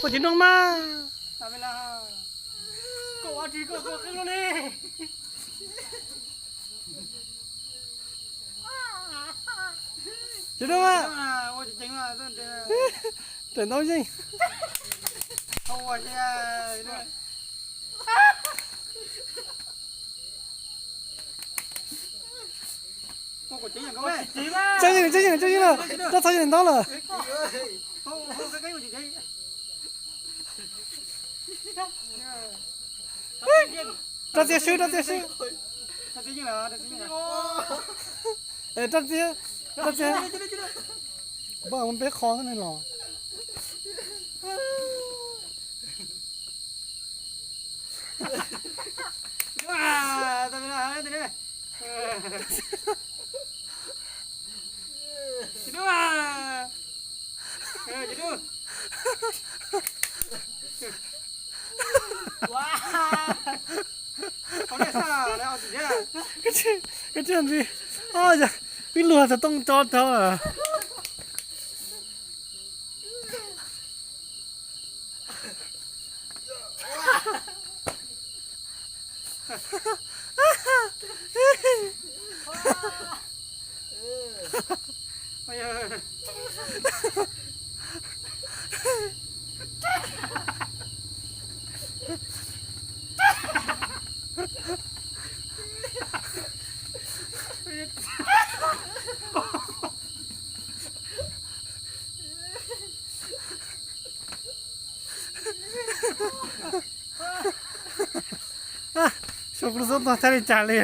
Ua tsis noog mas. Tsis noog mas. Raws ntaub yeej. Tsaug yeej, tsaug yeej, tsaug yeej lawm, rab txhawv yeej ntaub lawm. Rab txiab swb, rab txiab swb. Rab txiab, rab txiab. Kuv pab mus peb qho xwb ne los. Koj tsis ntxiv, ib luag txog tooj tso rau. Xyov kuv lub xub tuag thiaj li cas li.